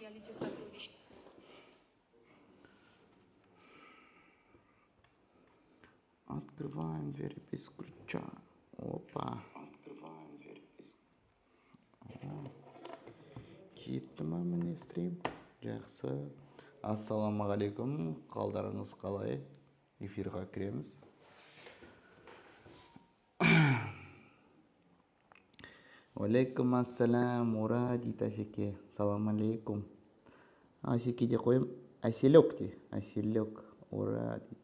Реалити сокровищ. Открываем дверь без ключа. Опа. Открываем дверь без. Кетті ма? Міне, стрим. Жақсы. Ассалаумағалейкум, қалдарыңыз қалай? Эфирға кіреміз. Уалейкум ассалам, ура дейді Асеке. Салам алейкум. Асеке де қоямын. Әселек де. Әселек. Ура дейді.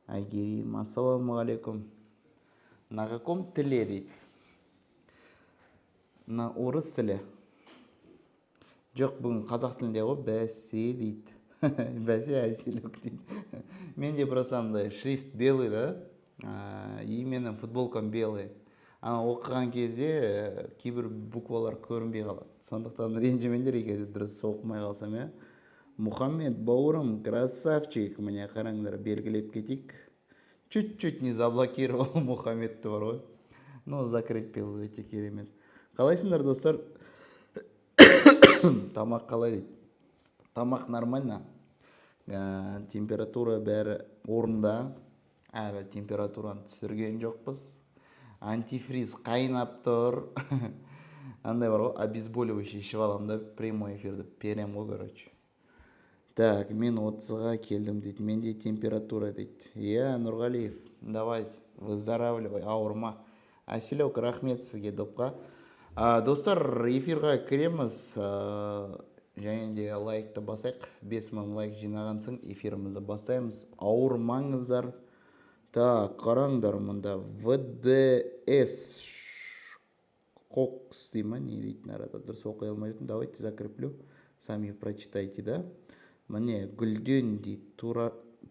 Әйгерім, ассалаумағалейкум. На каком тіле дейді? На орыс тілі. Жоқ, бүгін қазақ тілінде ғой, бәсе дейді. Бәсе, Әселек дейді. Менде просто андай шрифт белый да, и менің футболкам белый. Ана оқыған кезде кейбір буквалар көрінбей қалады. Сондықтан ренжімеңдер, егер дұрыс оқымай қалсам, иә. Мұхаммед бауырым, красавчик, міне қараңдар, белгілеп кетейік. Чуть-чуть не заблокировал Мұхаммедті бар ғой. Но закрепил, өте керемет. Қалайсыңдар, достар? Тамақ қалай дейді? Тамақ нормально. Температура бәрі орында. Әлі температураны түсірген жоқпыз. Антифриз қайнап тұр. Андай бар ғой, обезболивающий ішіп аламын да, прямой эфирді беремін ғой, короче. Так, мен 30-ға келдім дейді. Менде температура дейді. Иә, Нұрғалиев, давай, выздоравливай, ауырма. Әселек, рахмет сізге допқа. Достар, эфирға кіреміз. Және де лайкты басайық. 5000 лайк жинаған соң эфирімізді бастаймыз. Ауырмаңыздар. Так, қараңдар, мұнда ВДС Кокс дей ма, не дейтін арада дұрыс оқи алмай жүрмін. Давайте закреплю, сами прочитайте, да. Міне, Гүлден дейді,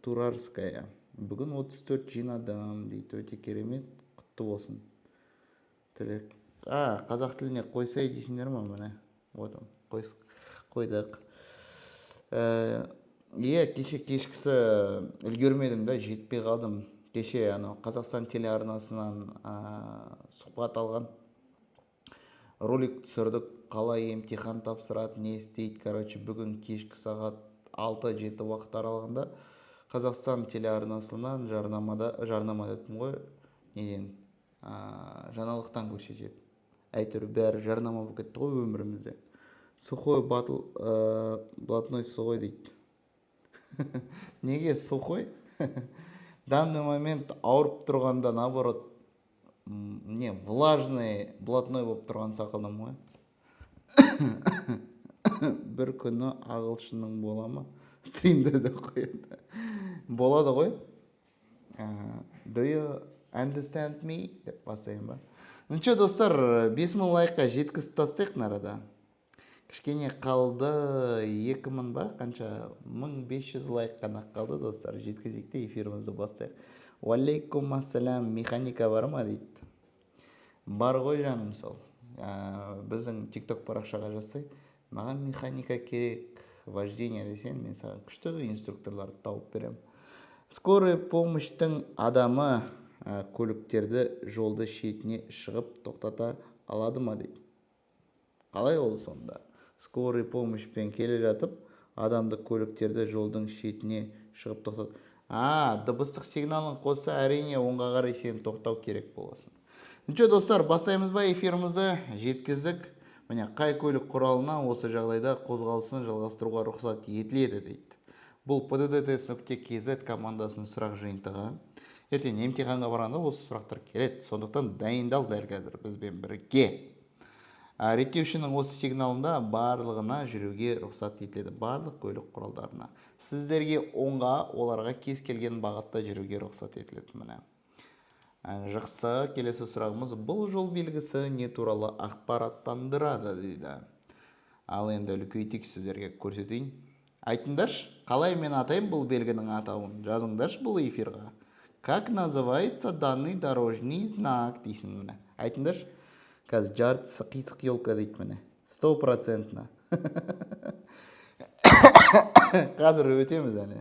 Турарская. Бүгін 34 жинадым дейді, өте керемет, құтты болсын. Тілек. Қазақ тіліне қойсай дейсіңдер ма, міне. Вот он, қойдық. Иә, кеше кешкісі үлгермедім да, жетпей қалдым. Кеше анау Қазақстан телеарнасынан сұхбат алған ролик түсірдік, қалай емтихан тапсырады, не істейді. Короче, бүгін кешкі сағат 6-7 уақыт аралығында Қазақстан телеарнасынан жарнамада, жарнама деппін ғой, неден, жаңалықтан көрсетеді. Әйтеуір бәрі жарнама болып кетті ғой өмірімізде. Сухой батыл, блатной сухой дейді. Неге сухой? Данный момент ауырып тұрғанда, наоборот, не, влажный блатной болып тұрған сақалым ғой. Бір күні ағылшынның бола ма? Стримде де қояды. Болады ғой. Do you understand me? Деп бастайын ба? Ну чё, достар, 5000 лайкқа жеткізіп тастайық нарада. Кішкене қалды, 2000 ба, қанша? 1500 лайк қана қалды, достар. Жеткізейік те эфирімізді бастайық. Уалейкум ассалам, механика бар ма дейді. Бар ғой, жаным сол. Біздің TikTok парақшаға жазсай, маған механика керек, вождение десең, мен саған күшті инструкторларды тауып беремін. Скорый помощьтың адамы көліктерді жолды шетіне шығып тоқтата алады ма дейді. Қалай ол сонда? Скорый помощьпен келе жатып, адамды көліктерді жолдың шетіне шығып тоқтат. Дыбыстық сигналын қосса, әрине, оңға қарай сен тоқтау керек боласың. Ну чё, достар, бастаймыз ба эфирімізді? Жеткіздік. Міне, қай көлік құралына осы жағдайда қозғалысын жалғастыруға рұқсат етіледі дейді. Бұл PDD нүкте kz командасының сұрақ жиынтығы. Ертең емтиханға барғанда осы сұрақтар келеді. Сондықтан дайындал дәл қазір бізбен бірге. Реттеушінің осы сигналында барлығына жүруге рұқсат етіледі, барлық көлік құралдарына. Сіздерге оңға, оларға кез келген бағытта жүруге рұқсат етіледі. Міне. Жақсы, келесі сұрағымыз: бұл жол белгісі не туралы ақпараттандырады дейді. Ал енді үлкейтейік, сіздерге көрсетейін. Айтыңдаршы, қалай мен атаймын бұл белгінің атауын? Жазыңдаршы бұл эфирға. Как называется данный дорожный знак дейсің, міне. Айтыңдаршы. Қазір жартысы қисық елка дейді, міне. Стопроцентно. Қазір өтеміз әне.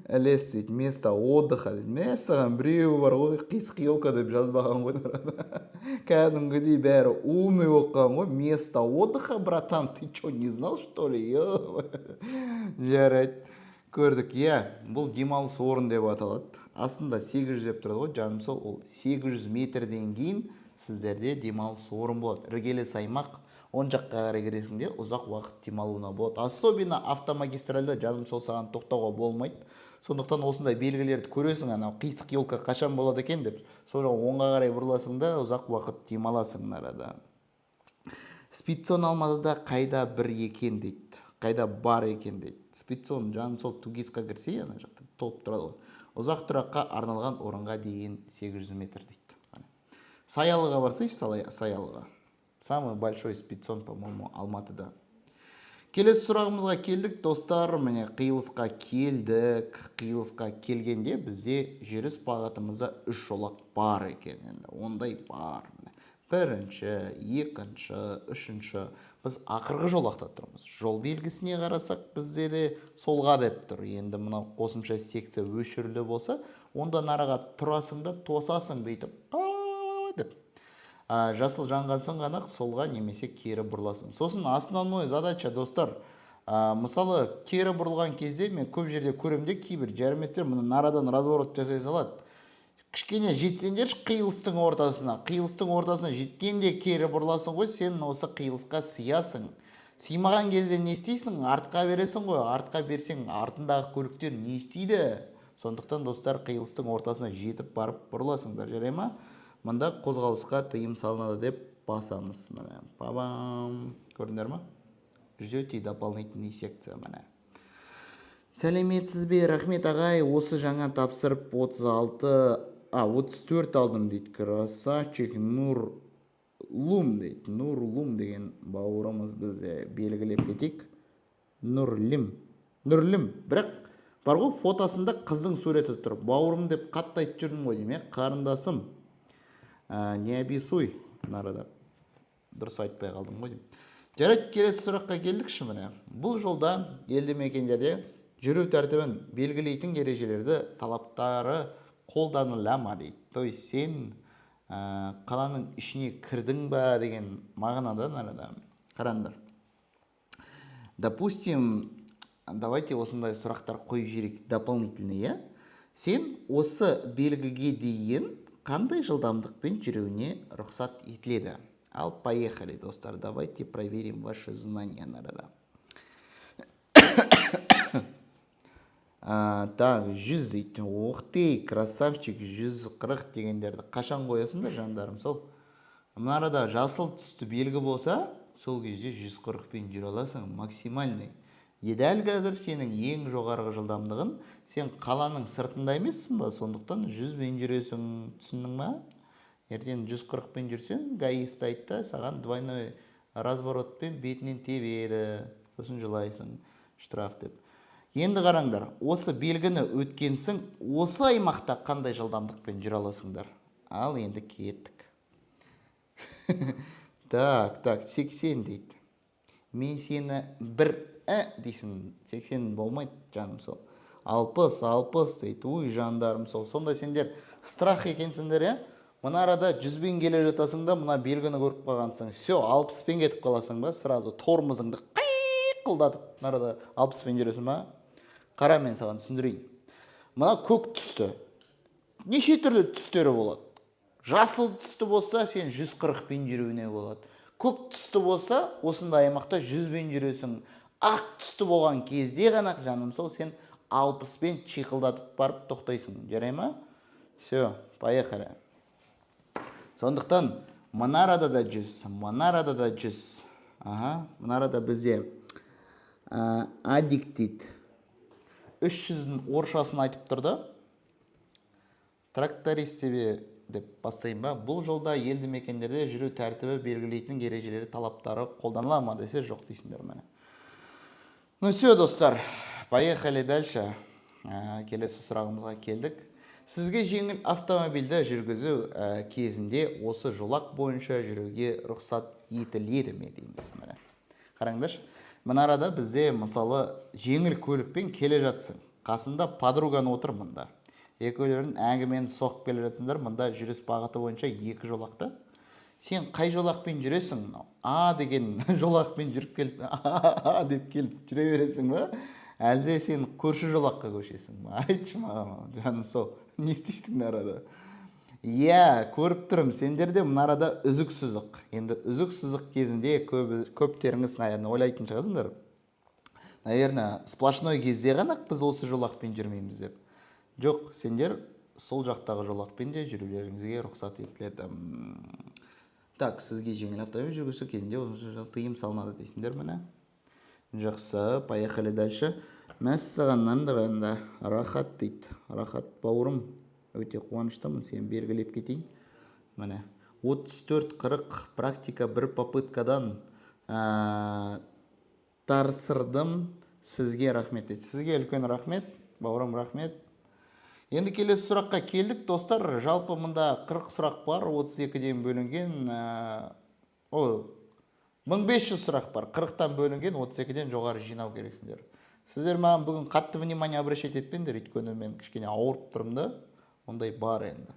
Лес дейді, место отдыха дейді. Мәссаған, біреуі бар ғой, қисық елка деп жазбаған ғой. Кәдімгідей бәрі умный болып қалған ғой. Место отдыха, братан, ты че, не знал, что ли? Жарайды, көрдік, иә. Бұл демалыс орын деп аталады. Астында 800 деп тұрады ғой, жаным сол. Ол 800 метрден кейін сіздерде демалыс орын болады. Іргелес аймақ, оң жаққа қарай кіресің де, ұзақ уақыт демалуына болады. Особенно автомагистральда, жаным сол, саған тоқтауға болмайды. Сондықтан осындай белгілерді көресің, анау қисық елка қашан болады екен деп, сол оңға қарай бұрыласың да, ұзақ уақыт демаласың. Арада спидзон Алматыда қайда бір екен дейді, қайда бар екен дейді. Спидзон, жаным сол, 2ГИС-қа кірсе, ана жақта толып тұрады ғой. Ұзақ тұраққа арналған орынға дейін 800 метр дейді. Саялыға барсайшы, Саялыға. Самый большой спидзон, по-моему, Алматыда. Келесі сұрағымызға келдік, достар. Міне, қиылысқа келдік. Қиылысқа келгенде бізде жүріс бағытымызда үш жолақ бар екен. Енді ондай бар. Міне, бірінші, екінші, үшінші. Біз ақырғы жолақта тұрмыз. Жол белгісіне қарасақ, бізде де солға деп тұр. Енді мынау қосымша секция өшірілі болса, онда нараға тұрасың да, тосасың бүйтіп деп. Жасыл жанған соң ғана солға немесе кері бұрыласың. Сосын основной задача, достар, мысалы, кері бұрылған кезде мен көп жерде көремін де, кейбір жарыместер мына нарадан разворот жасай салады. Кішкене жетсеңдерші қиылыстың ортасына. Қиылыстың ортасына жеткенде кері бұрыласың ғой, сен осы қиылысқа сыясың. Сыймаған кезде не істейсің? Артқа бересің ғой. Артқа берсең, артындағы көліктер не істейді? Сондықтан, достар, қиылыстың ортасына жетіп барып бұрыласыңдар, жарай ма? Мында қозғалысқа тыйым салынады деп басамыз. Міне, пабам, көрдіңдер ма? Ждете дополнительный секция. Міне. Сәлеметсіз бе, рахмет, ағай, осы жаңа тапсырып, 36, а, 34 алдым дейді. Красавчик. Нұрлум дейді. Нұрлум деген бауырымыз бізде, белгілеп кетейік. Нұрлім, Нұрлім. Бірақ бар ғой, фотосында қыздың суреті тұр. Бауырым деп қатты айтып жүрдім ғой деймін, иә, қарындасым. Не обессудь, мына арада дұрыс айтпай қалдым ғой деймін. Жарайды, келесі сұраққа келдікші. Міне, бұл жолда елді мекендерде жүру тәртібін белгілейтін ережелерді, талаптары қолданыла ма дейді. То есть сен қаланың ішіне кірдің ба деген мағынада. Арада қараңдар, допустим, давайте осындай сұрақтар қойып жіберейік дополнительный, иә. Сен осы белгіге дейін қандай жылдамдықпен жүруіне рұқсат етіледі? Ал поехали, достар, давайте проверим ваши знания. Нарада так, 100 дейді. Ух ты, красавчик. 140 дегендерді қашан қоясыңдар, жандарым сол? Мына арада жасыл түсті белгі болса, сол кезде 140-пен жүре аласың максимальный. Е, дәл қазір сенің ең жоғарғы жылдамдығын, сен қаланың сыртында емессің ба, сондықтан 100-бен жүресің, түсіндің ба? Ертең 140-пен жүрсең, ГАИ ұстайды да, саған двойной разворотпен бетінен тебеді, сосын жылайсың штраф деп. Енді қараңдар, осы белгіні өткенсің, осы аймақта қандай жылдамдықпен жүре аласыңдар? Ал енді кеттік. Так, так, 80 дейді. Мен сені бір дейсің, 80 болмайды, жаным сол. 60, 60 дейді. Ой, жандарым сол. Сонда сендер страх екенсіңдер, иә? Мына арада 100-бен келе жатасың да, мына белгіні көріп қалғансың. Все, 60-пен кетіп қаласың ба? Сразу тормозыңды қиқылдатып, мына арада 60-пен жүресің ба? Қара, мен саған түсіндірейін. Мына көк түсті. Неше түрлі түстері болады. Жасыл түсті болса, сен 140-пен жүруіне болады. Көк түсті болса, осындай аймақта 100-бен жүресің. Ақ түсті болған кезде ғана, жаным сол, сен 60-пен чиқылдатып барып тоқтайсың. Жарай ма? Все, поехали. Сондықтан мына арада да 100, мына арада да 100. Ага, мына арада бізде адик дейді. 300-дің орысшасын айтып тұр да. Тракторист деп бастайын ба? Бұл жолда елді мекендерде жүру тәртібі белгілейтін ережелері, талаптары қолданыла ма десе, жоқ дейсіңдер, міне. Ну все, достар, поехали дальше. Келесі сұрағымызға келдік. Сізге жеңіл автомобильді жүргізу кезінде осы жолақ бойынша жүруге рұқсат етіледі ме дейміз, міне. Қараңдаршы, мына арада бізде, мысалы, жеңіл көлікпен келе жатсың. Қасында подругаң отыр мында. Екеулерің әңгімені соғып келе жатсыңдар, мында жүріс бағыты бойынша екі жолақты. Сен қай жолақпен жүресің? Мынау А деген жолақпен жүріп келіп, А деп келіп жүре бересің ба? Әлде сен көрші жолаққа көшесің ба? Айтшы маған, жаным сол, не істейсің мына арада? Иә, көріп тұрмын, сендерде мына арада үзік сызық. Енді үзік сызық кезінде көптеріңіз, наверное, ойлайтын шығарсыңдар. Наверное, сплошной кезде ғана біз осы жолақпен жүрмейміз деп. Жоқ, сендер сол жақтағы жолақпен де жүрулеріңізге рұқсат етіледі. Так, сізге жеңіл автомобиль жүргізу кезінде осы тыйым салынады дейсіңдер міне. Жақсы, поехали дальше. Мәссаған, мынандай рахат дейді. Рахат бауырым, өте қуаныштымын, сені белгілеп кетейін. Міне, 34-40 практика бір попыткадан тарсырдым. Сізге рахмет дейді. Сізге үлкен рахмет, бауырым, рахмет. Енді келесі сұраққа келдік, достар. Жалпы мында 40 сұрақ бар, 32-ден бөлінген, о, 1500 сұрақ бар, 40-тан бөлінген, 32-ден жоғары жинау керексіңдер. Сіздер маған бүгін қатты внимание обращать етпеңдер, өйткені мен кішкене ауырып тұрмын да, ондай бар енді.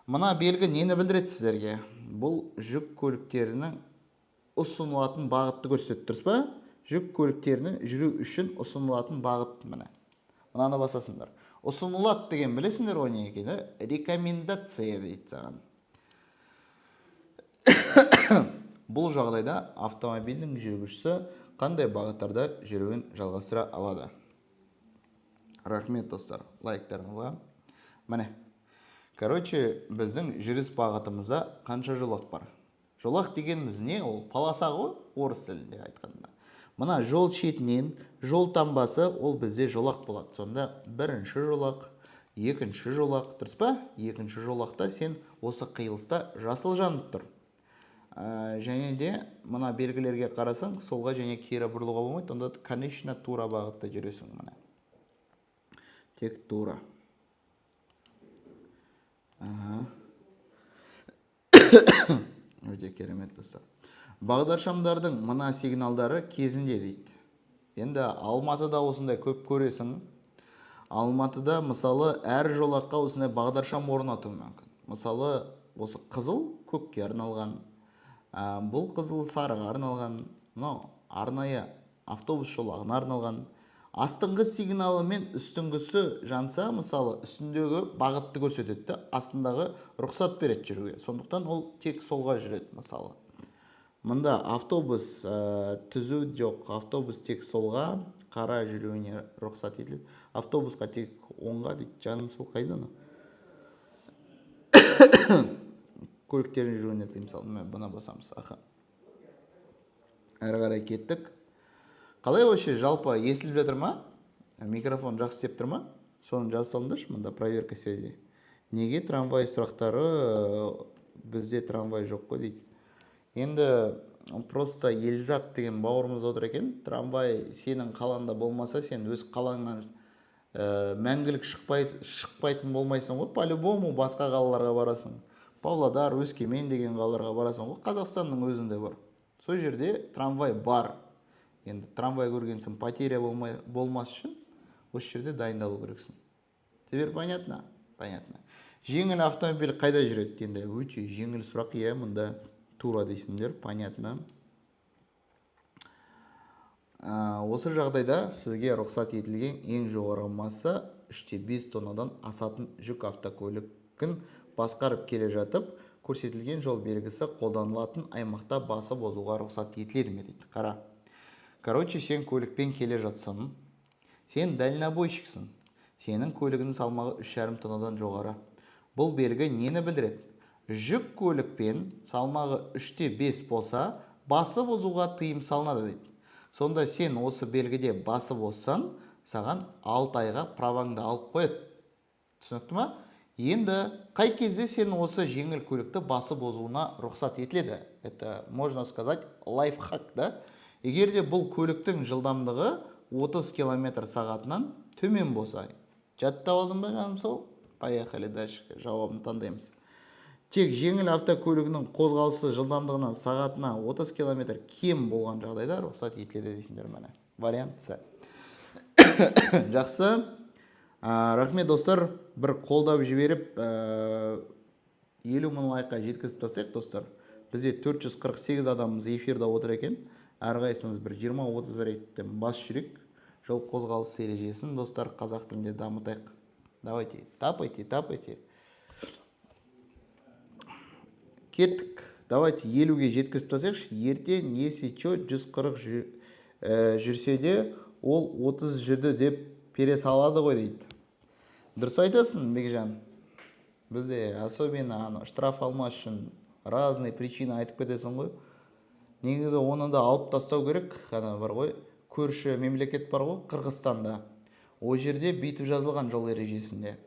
Мына белгі нені білдіреді сіздерге? Бұл жүк көліктерінің ұсынылатын бағытты көрсетеді, дұрыс па? Жүк көліктерінің жүру үшін ұсынылатын бағыт міне. Мынаны басасыңдар. Ұсынылады деген білесіңдер ғой не екені? Рекомендация дейді саған. Бұл жағдайда автомобильдің жүргізушісі қандай бағыттарда жүруін жалғастыра алады? Рахмет, достар, лайктарыңызға. Міне. Короче, біздің жүріс бағытымызда қанша жолақ бар? Жолақ дегеніміз не? Ол полоса ғой, орыс тілінде айтқанда. Мына жол шетінен жол таңбасы, ол бізде жолақ болады. Сонда бірінші жолақ, екінші жолақ, дұрыс па? Екінші жолақта сен осы қиылыста жасыл жанып тұр. Және де мына белгілерге қарасаң, солға және кері бұрылуға болмайды. Онда, конечно, тура бағытта жүресің міне. Тек тура. Аха. Өте керемет, достар. Бағдаршамдардың мына сигналдары кезінде дейді. Енді Алматыда осындай көп көресің. Алматыда, мысалы, әр жолаққа осындай бағдаршам орнату мүмкін. Мысалы, осы қызыл көкке арналған, бұл қызыл сарыға арналған, мынау арнайы автобус жолағына арналған. Астыңғы сигналы мен үстіңгісі жанса, мысалы, үстіндегі бағытты көрсетеді де, астындағы рұқсат береді жүруге. Сондықтан ол тек солға жүреді, мысалы. Мында автобус түзу жоқ, автобус тек солға қара жүруіне рұқсат етіледі. Автобусқа тек оңға дейді. Жаным сол, қайда анау? Көліктердің жүруіне тыйым салынды. Міне, бұны басамыз. Аха. Әрі қарай кеттік. Қалай вообще жалпы естіліп жатыр ма? Микрофон жақсы істеп тұр ма? Соны жаза салыңдаршы мында, проверка связи. Неге трамвай сұрақтары, бізде трамвай жоқ қой дейді. Енді просто Елзат деген бауырымыз отыр екен. Трамвай сенің қалаңда болмаса, сен өз қалаңнан мәңгілік шықпайтын болмайсың ғой. По-любому басқа қалаларға барасың. Павлодар, Өскемен деген қалаларға барасың ғой. Қазақстанның өзінде бар. Сол жерде трамвай бар. Енді трамвай көргенсің, потеря болмас үшін осы жерде дайындалу керексің. Теперь понятно? Понятно. Жеңіл автомобиль қайда жүреді? Енді өте жеңіл сұрақ, иә, мында тура дейсіңдер, понятно. Осы жағдайда сізге рұқсат етілген ең жоғарғы масса 3,5 тоннадан асатын жүк автокөлігін басқарып келе жатып, көрсетілген жол белгісі қолданылатын аймақта басып озуға рұқсат етіледі ме дейді. Қара. Короче, сен көлікпен келе жатсың, сен дальнобойщиксің, сенің көлігінің салмағы 3,5 тоннадан жоғары. Бұл белгі нені білдіреді? Жүк көлікпен салмағы 3,5 болса, басып озуға тыйым салынады дейді. Сонда сен осы белгіде басып озсаң, саған 6 айға праваңды алып қояды. Түсінікті ма? Енді қай кезде сен осы жеңіл көлікті басып озуына рұқсат етіледі? Это, можно сказать, лайфхак, да? Егер де бұл көліктің жылдамдығы 30 километр сағатынан төмен болса. Жаттап алдың ба, жаным сол? Поехали дальше, жауабын таңдаймыз. Тек жеңіл автокөлігінің қозғалысы жылдамдығынан сағатына 30 километр кем болған жағдайда рұқсат етіледі дейсіңдер міне. Вариант С. Жақсы. Рахмет, достар, бір қолдап жіберіп, 50 000 лайкқа жеткізіп тастайық, достар. Бізде 448 адамымыз эфирде отыр екен. Әрқайсымыз бір 20-30 реттен бас жүрейік. Жол қозғалысы ережесін, достар, қазақ тілінде дамытайық. Давайте, тапайте, тапайте. Кеттік. Давайте 50-ге жеткізіп тастайықшы. Ертең, если че, 140 жүрсе де, ол 30 жүрді деп пере салады ғой дейді. Дұрыс айтасың, Бекжан. Бізде особенно ана штраф алмас үшін разный причина айтып кетесің ғой. Негізі оны да алып тастау керек. Ана бар ғой, көрші мемлекет бар ғой, Қырғызстанда. Ол жерде бүйтіп жазылған жол ережесінде: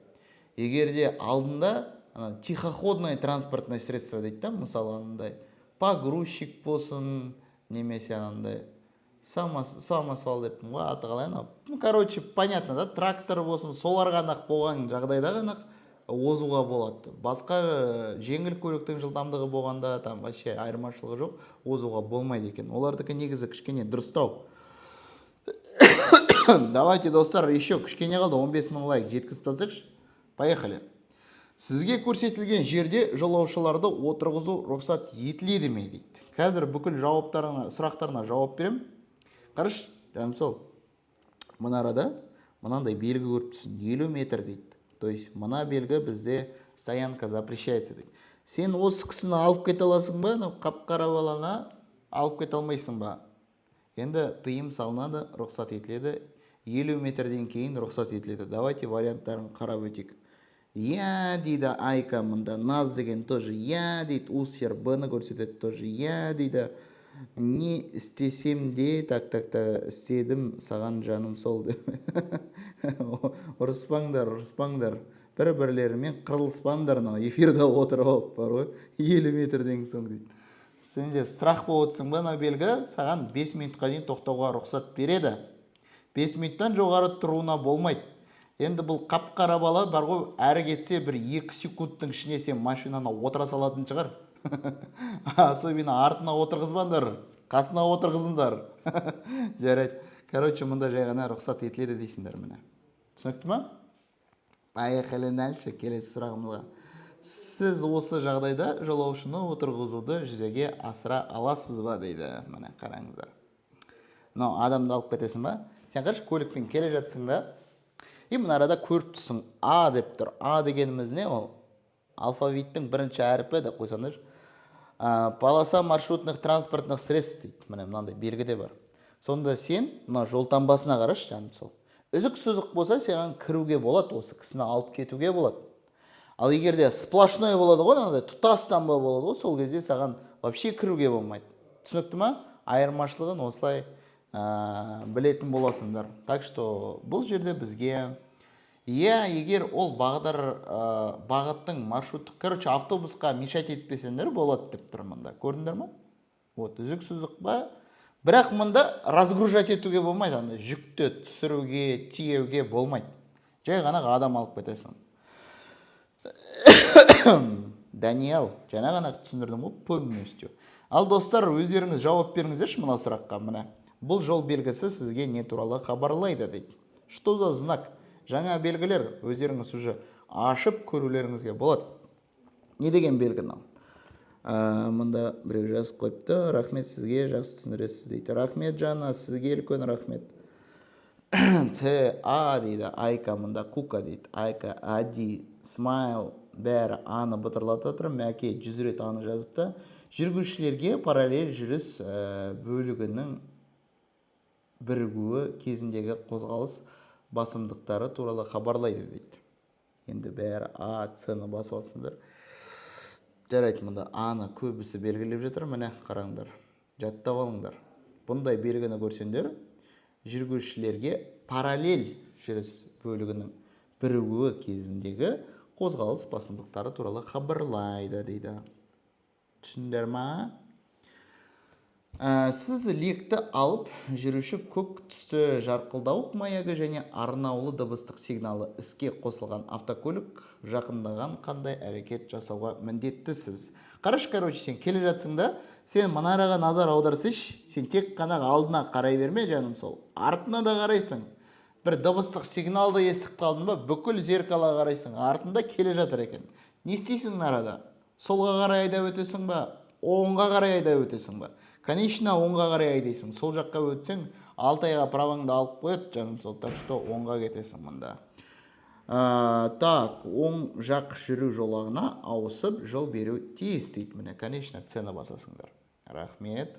егер де алдында ана тихоходное транспортное средство дейді да, мысалы, анандай погрузчик болсын немесе анандай самосвал деппін ғой, аты қалай анау, ну, короче, понятно да, трактор болсын, солар ғана болған жағдайда ғана озуға болады. Басқа жеңіл көліктің жылдамдығы болғанда, там вообще айырмашылығы жоқ, озуға болмайды екен. Олардікі негізі кішкене дұрыстау. Давайте, достар, еще кішкене қалды, 15 мың лайк жеткізіп тастайықшы. Поехали. Сізге көрсетілген жерде жолаушыларды отырғызу рұқсат етіледі ме дейді. Қазір бүкіл жауаптарына, сұрақтарына жауап беремін. Қарашы, жаным сол, мына арада мынандай белгі көріп тұрсың, 50 метр дейді. То есть мына белгі бізде «стоянка запрещается» дейді. Сен осы кісіні алып кете аласың ба? Анау қап қара баланы алып кете алмайсың ба? Енді тыйым салынады, рұқсат етіледі, 50 метрден кейін рұқсат етіледі. Давайте варианттарын қарап өтейік. Иә дейді Айка мында, Наз деген тоже иә дейді, Усер Б ны көрсетеді, тоже иә дейді. Не істесем де, так, так, так, істедім саған, жаным сол деп. Ұрыспаңдар, ұрыспаңдар, бір бірлерімен қырылыспаңдар. Мынау эфирде отырып алып бар ғой. 50 метрден соң дейді. Сенде страх болып отырсың ба? Мына белгі саған 5 минутқа дейін тоқтауға рұқсат береді, 5 минуттан жоғары тұруына болмайды. Енді бұл қап қара бала бар ғой, әрі кетсе бір 2 секундтың ішіне сен машинаны отыра салатын шығар. Особенно артына отырғызбаңдар, қасына отырғызыңдар. Жарайды, короче, мұнда жай ғана рұқсат етіледі дейсіңдер. Міне, түсінікті ма? Поехали дальше, келесі сұрағымызға. Сіз осы жағдайда жолаушыны отырғызуды жүзеге асыра аласыз ба дейді. Міне, қараңыздар, мынау адамды алып кетесің ба? Сен қарашы, көлікпен келе жатсың да, и мына арада көріп тұрсың, А деп тұр. А дегеніміз не? Ол алфавиттің бірінші әрпі деп қойсаңдаршы. Полоса маршрутных транспортных средств дейді. Міне, мынандай белгі де бар. Сонда сен мына жолтаңбасына қарашы, жаным сол. Үзік сызық болса, саған кіруге болады, осы кісіні алып кетуге болады. Ал егер де сплошной болады ғой, мынандай тұтас таңба болады ғой, сол кезде саған вообще кіруге болмайды. Түсінікті ма? Айырмашылығын осылай білетін боласыңдар. Так что бұл жерде бізге иә, егер ол бағдар, бағыттың маршруттық, короче, автобусқа мешать етпесеңдер болады деп тұр мында. Көрдіңдер ма? Вот үзік сызық па, бірақ мында разгружать етуге болмайды, андай жүкті түсіруге, тиеуге болмайды. Жай ғана адам алып кетесің. Даниэл, жаңа ғана түсіндірдім ғой полностью. Ал, достар, өздеріңіз жауап беріңіздерші мына сұраққа. Міне, бұл жол белгісі сізге не туралы хабарлайды дейді. Что за знак? Жаңа белгілер, өздеріңіз уже ашып көрулеріңізге болады. Не деген белгі мынау? Мында біреу жазып қойыпты: «Рахмет сізге, жақсы түсіндіресіз», – дейді. Рахмет, Жанна, сізге үлкен рахмет. Т А дейді Айка мында, Кука дейді Айка, Ади, Смайл, бәрі Аны бытырлатып жатыр. Мәке 100 рет Аны жазыпты. Жүргізушілерге параллель жүріс бөлігінің бірігуі кезіндегі қозғалыс басымдықтары туралы хабарлайды дейді. Енді бәрі А, С ны басып алсыңдар. Жарайды, мында Аны көбісі белгілеп жатыр. Міне, қараңдар, жаттап алыңдар: бұндай белгіні көрсеңдер, жүргізушілерге параллель жүріс бөлігінің бірігуі кезіндегі қозғалыс басымдықтары туралы хабарлайды дейді. Түсіндіңдер ма? Сіз лекті алып жүруші көк түсті жарқылдауық маягы және арнаулы дыбыстық сигналы іске қосылған автокөлік жақындаған қандай әрекет жасауға міндеттісіз? Қарашы, короче, сен келе жатсың да, сен мұнараға назар аударсайшы. Сен тек қана алдына қарай берме, жаным сол, артына да қарайсың. Бір дыбыстық сигналды естіп қалдың ба, бүкіл зеркалға қарайсың, артында келе жатыр екен. Не істейсің мына арада? Солға қарай айдап өтесің ба, оңға қарай айдап өтесің ба? Конечно, оңға қарай айдайсың. Сол жаққа өтсең, 6 айға праваңды алып қояды, жаным сол. Так что оңға кетесің мында. Так, оң жақ жүру жолағына ауысып, жол беру тиіс дейді. Міне, конечно, С-ні басасыңдар. Рахмет.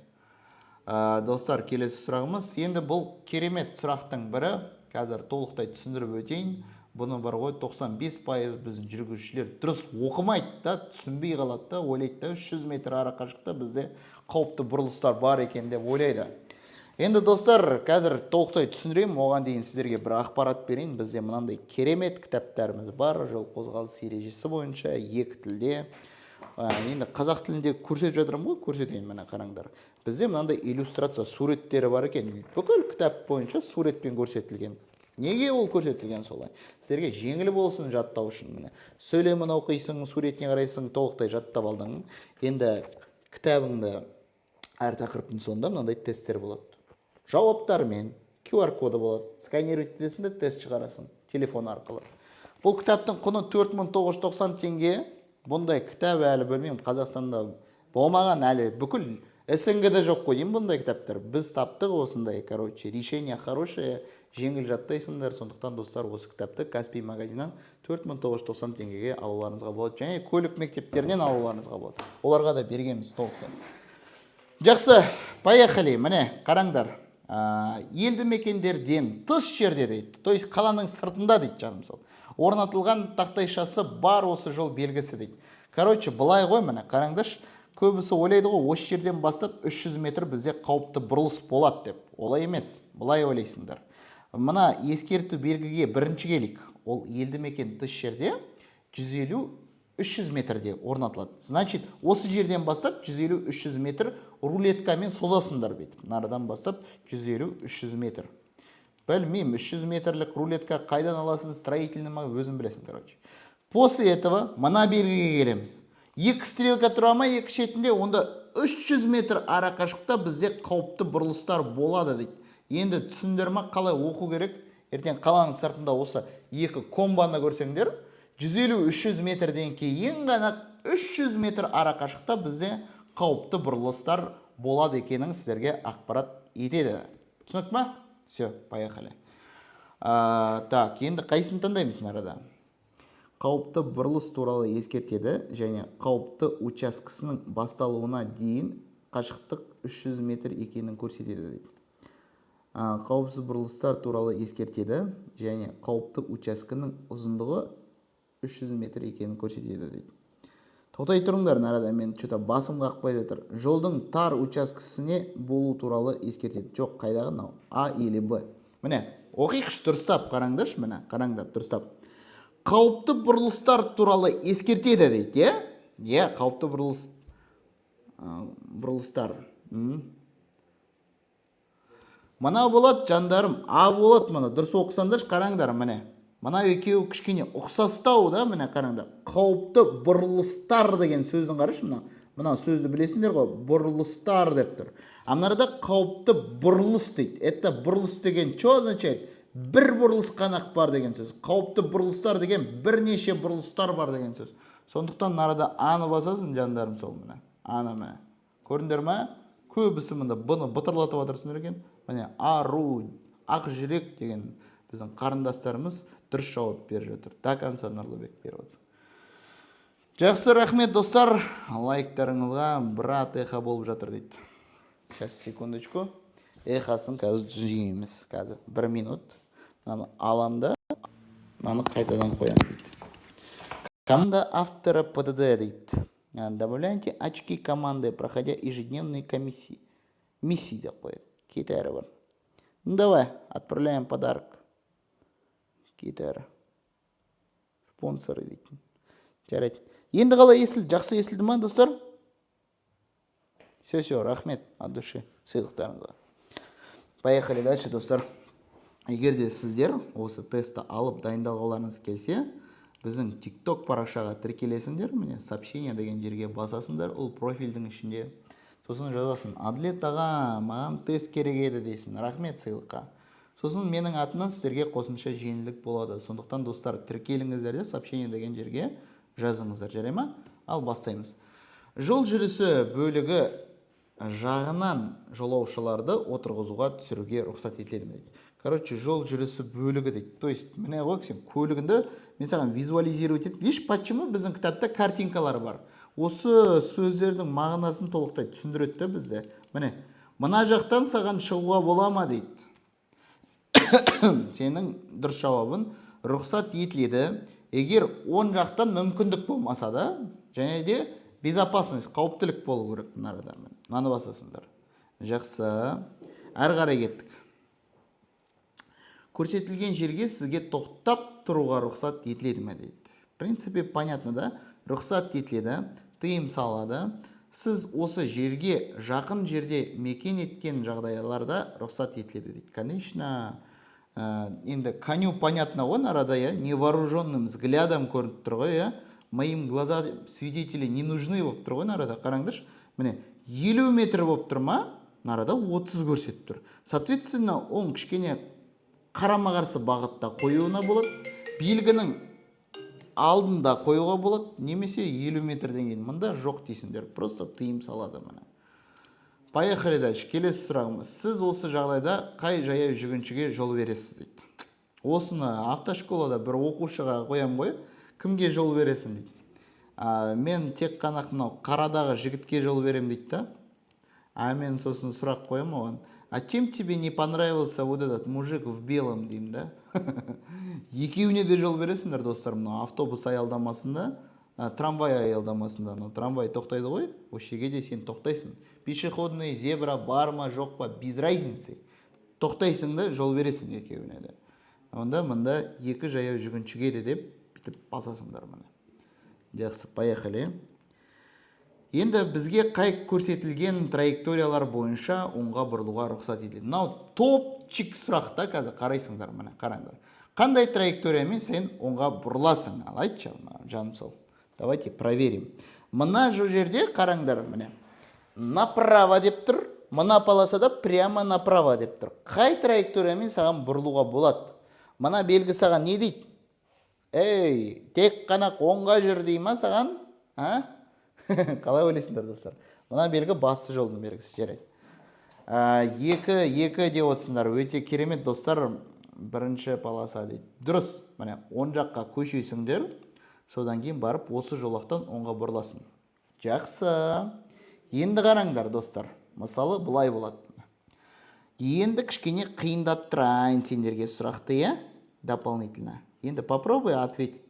Достар, келесі сұрағымыз. Енді бұл керемет сұрақтың бірі. Қазір толықтай түсіндіріп өтейін. Бұны бар ғой, 95% біздің жүргізушілер дұрыс оқымайды да, түсінбей қалады да, ойлайды да, 300 метр ара қашықта бізде қауіпті бұрылыстар бар екен деп ойлайды. Енді, достар, қазір толықтай түсіндіремін. Оған дейін сіздерге бір ақпарат берейін. Бізде мынандай керемет кітаптарымыз бар, жол қозғалыс ережесі бойынша екі тілде. Енді қазақ тілінде көрсетіп жатырмын ғой, көрсетейін. Міне, қараңдар, бізде мынандай иллюстрация, суреттері бар екен. Бүкіл кітап бойынша суретпен көрсетілген. Неге ол көрсетілген солай? Сіздерге жеңіл болсын жаттау үшін. Міне, сөйлемін оқисың, суретіне қарайсың, толықтай жаттап алдың. Енді кітабыңды, әр тақырыптың соңында мынандай тесттер болады, жауаптармен, QR коды болады. Сканировать етесің де, тест шығарасың телефон арқылы. Бұл кітаптың құны 4990 теңге. Бұндай кітап әлі, білмеймін, Қазақстанда болмаған әлі, бүкіл СНГ-да жоқ қой деймін бұндай кітаптар. Біз таптық осындай. Короче, решение хорошее, жеңіл жаттайсыңдар. Сондықтан, достар, осы кітапты Каспий магазиннан 4990 теңгеге алуларыңызға болады және көлік мектептерінен алуларыңызға болады, оларға да бергенбіз толықтай. Жақсы, поехали. Міне, қараңдар. Елді мекендерден тыс жерде дейді, то есть қаланың сыртында дейді, жаным сол, орнатылған тақтайшасы бар осы жол белгісі дейді. Короче, былай ғой, міне, қараңдаршы. Көбісі ойлайды ғой, осы жерден бастап 300 метр бізде қауіпті бұрылыс болады деп. Олай емес, былай ойлайсыңдар: мына ескерту белгіге бірінші келейік. Ол елді мекен тыс жерде 150-300 метрде орнатылады. Значит, осы жерден бастап 150-300 метр рулеткамен созасыңдар бүйтіп. Мынадан бастап 150-300 метр. Білмеймін, 300 метрлік рулетка қайдан аласың, строительный ма, өзің білесің. Короче, после этого мына белгіге келеміз. Екі стрелка тұра ма екі шетінде? Онда 300 метр ара қашықта бізде қауіпті бұрылыстар болады дейді. Енді түсіндіңдер ма, қалай оқу керек? Ертең қаланың сыртында осы екі комбаны көрсеңдер, 150-300 метрден кейін ғана 300 метр ара қашықта бізде қауіпті бұрылыстар болады екенін сіздерге ақпарат етеді. Түсінікті ма? Все, поехали. Так, енді қайсысын таңдаймыз мына арада? Қауіпті бұрылыс туралы ескертеді және қауіпті учаскесінің басталуына дейін қашықтық 300 метр екенін көрсетеді дейді. Қауіпсіз бұрылыстар туралы ескертеді және қауіпті учаскенің ұзындығы 300 метр екенін көрсетеді дейді. Тоқтай тұрыңдар, мына арада мен что-то басым қақпай жатыр. Жолдың тар учаскесіне болу туралы ескертеді. Жоқ, қайдағы мынау, А или Б? Міне, оқиықшы дұрыстап, қараңдаршы. Міне, қараңдар дұрыстап. Қауіпті бұрылыстар туралы ескертеді дейді, иә, қауіпті бұрылыс, бұрылыстар. Мынау болады, жандарым, А болады. Мына дұрыс оқысаңдаршы, қараңдар. Міне, мынау екеуі кішкене ұқсастау да. Міне, қараңдар, қауіпті бұрылыстар деген сөзін қарашы. Мына сөзді білесіңдер ғой, бұрылыстар деп тұр. А мына арада қауіпті бұрылыс дейді. Это бұрылыс деген что означает? Бір бұрылыс қана бар деген сөз. Қауіпті бұрылыстар деген бірнеше бұрылыстар бар деген сөз. Сондықтан мына арада Аны басасың, жандарым сол. Міне, Аны, міне, көрдіңдер ма? Көбісі мында Б-ны бытырлатып жатырсыңдар екен. Міне, ару, ақ жүрек деген біздің қарындастарымыз дұрыс жауап беріп жатыр. До конца, Нұрлыбек, беріп жатсың. Жақсы, рахмет, достар, лайктарыңызға. Брат, эхо болып жатыр дейді. Сейчас, секундочку, эхосын қазір түзейміз. Қазір бір минут. Мынаны алам да, мынаны қайтадан қоямын дейді. Команда автора ПДД дейді. Добавляйте очки команды, проходя ежедневные комиссии, миссии деп қояды. Кет әрі бар. Ну давай, отправляем подарок. Кет әрі. Спонсоры дейтін. Жарайды, енді қалай естілді? Жақсы естілді ма, достар? Все, все, рахмет от души сыйлықтарыңызға. Поехали дальше, достар. Егер де сіздер осы тестті алып, дайындалғыларыңыз келсе, біздің ТикТок парақшаға тіркелесіңдер. Міне, сообщение деген жерге басасыңдар, ол профильдің ішінде. Сосын жазасың: «Әділет аға, маған тест керек еді», — дейсің. Рахмет сыйлыққа. Сосын менің атымнан сіздерге қосымша жеңілдік болады. Сондықтан, достар, тіркеліңіздер де, сообщение деген жерге жазыңыздар, жарай ма? Ал бастаймыз. Жол жүрісі бөлігі жағынан жолаушыларды отырғызуға, түсіруге рұқсат етіледі ме дейді. Короче, жол жүрісі бөлігі дейді. То есть міне ғой, сен көлігіңді, мен саған визуализировать етіп. Видишь, почему біздің кітапта картинкалар бар? Осы сөздердің мағынасын толықтай түсіндіреді да бізде. Міне, мына жақтан саған шығуға бола ма дейді. Сенің дұрыс жауабың: рұқсат етіледі, егер оң жақтан мүмкіндік болмаса да және де безопасность, қауіптілік болу керек. Мына арада мынаны басасыңдар. Жақсы, әрі қарай кеттік. Көрсетілген жерге сізге тоқтап тұруға рұқсат етіледі ме дейді. В принципе, понятно да? Рұқсат етіледі, тыйым салады. Сіз осы жерге жақын жерде мекен еткен жағдайларда рұқсат етіледі дейді. Конечно, енді коню понятно ғой арада, иә, невооруженным взглядом көрініп тұр ғой, иә. Моим глаза свидетели не нужны болып тұр ғой арада. Қараңдаршы, міне, 50 метр болып тұр ма? Мына арада 30 көрсетіп тұр. Соответственно, оң, кішкене қарама қарсы бағытта қоюына болады, белгінің алдында қоюға болады немесе 50 метрден кейін. Мында жоқ дейсіңдер, просто тыйым салады. Міне, поехали дальше. Келесі сұрағымыз: сіз осы жағдайда қай жаяу жүргіншіге жол бересіз дейді. Осыны автошколада бір оқушыға қоямын ғой: кімге жол бересің дейді. Мен тек қана мынау қарадағы жігітке жол беремін дейді да. А мен сосын сұрақ қоямын оған: а чем тебе не понравился вот этот мужик в белом деймін да. Екеуіне де жол бересіңдер, достар. Мынау автобус аялдамасында, трамвай аялдамасында, анау трамвай тоқтайды ғой, осы жерге де сен тоқтайсың. Пешеходный зебра бар ма, жоқ па, без разницы, тоқтайсың да, жол бересің екеуіне де. Онда мында екі жаяу жүргіншіге де деп бүйтіп басасыңдар. Міне, жақсы, поехали. Енді бізге қай көрсетілген траекториялар бойынша оңға бұрылуға рұқсат етіледі? Мынау топчик сұрақ та. Қазір қарайсыңдар. Міне, қараңдар, қандай траекториямен сен оңға бұрыласың? Ал айтшы маған, жаным сол. Давайте проверим. Мына жерде қараңдар, міне, направо деп тұр, мына полосада прямо направо деп тұр. Қай траекториямен саған бұрылуға болады? Мына белгі саған не дейді? Ей, тек қана оңға жүр дей ма саған? А, қалай ойлайсыңдар, достар? Мына белгі басты жолдың белгісі. Жарайды. Екі, екі деп отырсыңдар, өте керемет, достар. Бірінші полоса дейді, дұрыс. Міне, оң жаққа көшесіңдер, содан кейін барып осы жолақтан оңға бұрыласың. Жақсы, енді қараңдар, достар, мысалы, былай болады. Енді кішкене қиындаттырайын сендерге сұрақты, иә, дополнительно. Енді попробуй ответить.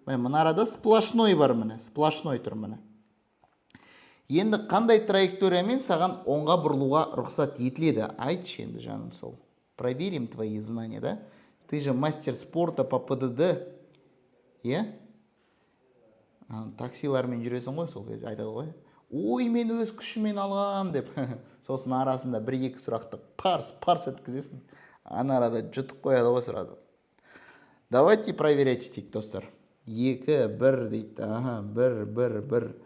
Міне, мына арада сплошной бар, міне, сплошной тұр, міне. Енді қандай траекториямен саған оңға бұрылуға рұқсат етіледі? Айтшы енді, жаным сол. Проверим твои знания, да? Ты же мастер спорта по ПДД, иә? Таксилармен жүресің ғой, сол кезде айтады ғой: ой, мен өз күшіммен алғам деп. Сосын арасында бір екі сұрақты парс парс еткізесің, ана арада жұтып қояды ғой сразу. Давайте проверять етейік, достар. Екі, бір дейді. Аха, бір, бір, бір.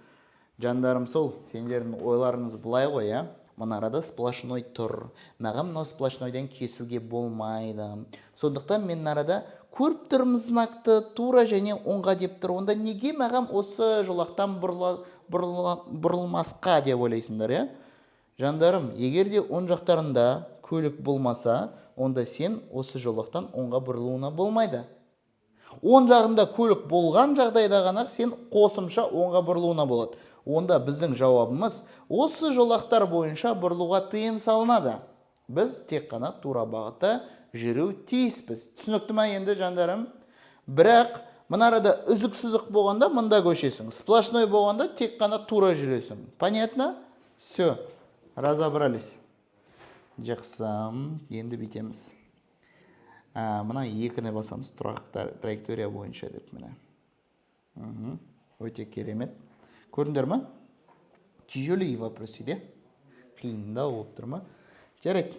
Жандарым сол, сендердің ойларыңыз былай ғой, иә? Мына арада сплошной тұр, маған мынау сплошнойдан кесуге болмайды, сондықтан мен мына арада көріп тұрмын знакты, тура және оңға деп тұр. Онда неге маған осы жолақтан бұрылмасқа деп ойлайсыңдар, иә? Жандарым, егер де оң жақтарында көлік болмаса, онда сен осы жолақтан оңға бұрылуына болмайды. Оң жағында көлік болған жағдайда ғана сен қосымша оңға бұрылуына болады. Онда біздің жауабымыз: осы жолақтар бойынша бұрылуға тыйым салынады, біз тек қана тура бағытта жүру тиіспіз. Түсінікті ма енді, жандарым? Бірақ мына арада үзік сызық болғанда мында көшесің, сплошной болғанда тек қана тура жүресің. Понятно? Все, разобрались. Жақсы, енді бүйтеміз. Мына екіні басамыз, тұрақты траектория бойынша деп. Міне. Өте керемет. Көрдіңдер ма? Тяжелый вопрос иә, қиындау болып тұр ма? Жарайды,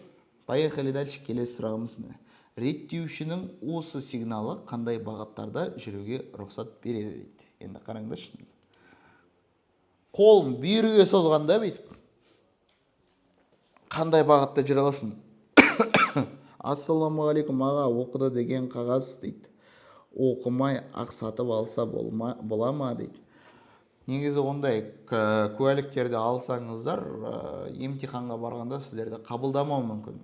поехали дальше. Келесі сұрағымыз, міне: реттеушінің осы сигналы қандай бағыттарда жүруге рұқсат береді дейді. Енді қараңдаршы, қолын бүйірге созғанда бүйтіп қандай бағытта жүре аласың? Ассалаумағалейкум, аға, оқыды деген қағаз дейді. Оқымай ақ сатып алса бола ма дейді. Негізі ондай куәліктерді алсаңыздар, емтиханға барғанда сіздерді қабылдамау мүмкін.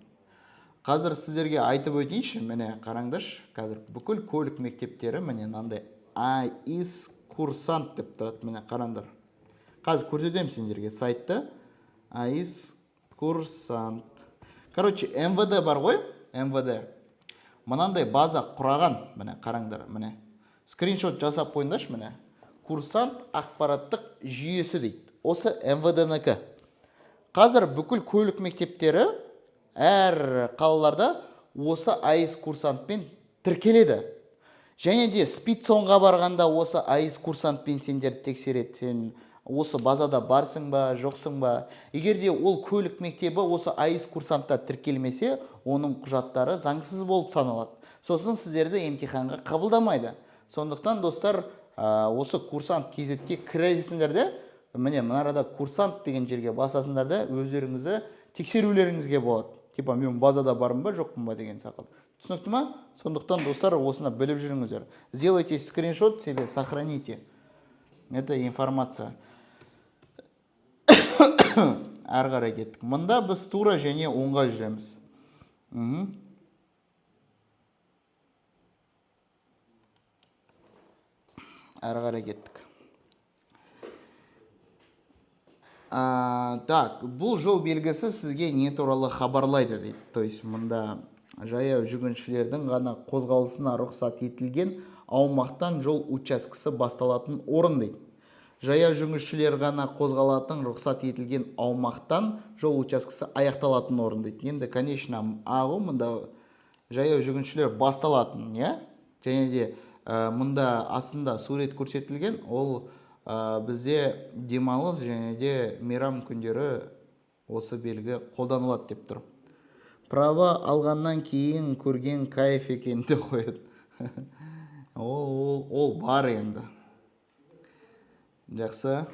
Қазір сіздерге айтып өтейінші, міне қараңдаршы, қазір бүкіл көлік мектептері міне мынандай АИС курсант деп тұрады, міне қараңдар. Қазір көрсетемін сендерге сайтты. АИС курсант. Короче, МВД бар ғой, МВД. Мынандай база құраған, міне қараңдар, міне. Скриншот жасап қойыңдаршы, міне. Курсант ақпараттық жүйесі дейді. Осы МВД-нікі. Қазір бүкіл көлік мектептері әр қалаларда осы АИС курсантпен тіркеледі. Және де спидсонға барғанда осы АИС курсантпен сендерді тексереді. Сен осы базада барсың ба, жоқсың ба? Егер де ол көлік мектебі осы АИС курсантта тіркелмесе, оның құжаттары заңсыз болып саналады. Сосын сіздерді емтиханға қабылдамайды. Сондықтан, достар, осы курсант кз-ке кіресіңдер де, міне мына арада курсант деген жерге басасыңдар да, өздеріңізді тексерулеріңізге болады. Типа мен базада бармын ба, жоқпын ба деген сақал. Түсінікті ма? Сондықтан, достар, осыны біліп жүріңіздер. Сделайте скриншот себе, сохраните. Это информация. Әрі қарай кеттік. Мында біз тура және оңға жүреміз. Әрі қарай кеттік. Так, бұл жол белгісі сізге не туралы хабарлайды дейді. То есть мында жаяу жүргіншілердің ғана қозғалысына рұқсат етілген аумақтан жол учаскесі басталатын орын дейді. Жаяу жүргіншілер ғана қозғалатын рұқсат етілген аумақтан жол учаскесі аяқталатын орын дейді. Енді, конечно, ағу мында жаяу жүргіншілер басталатын, иә? Және де мында астында сурет көрсетілген, ол бізде демалыс және де мейрам күндері осы белгі қолданылады деп тұр. Права алғаннан кейін көрген кайф екен деп қояды. Ол бар енді. Жақсы.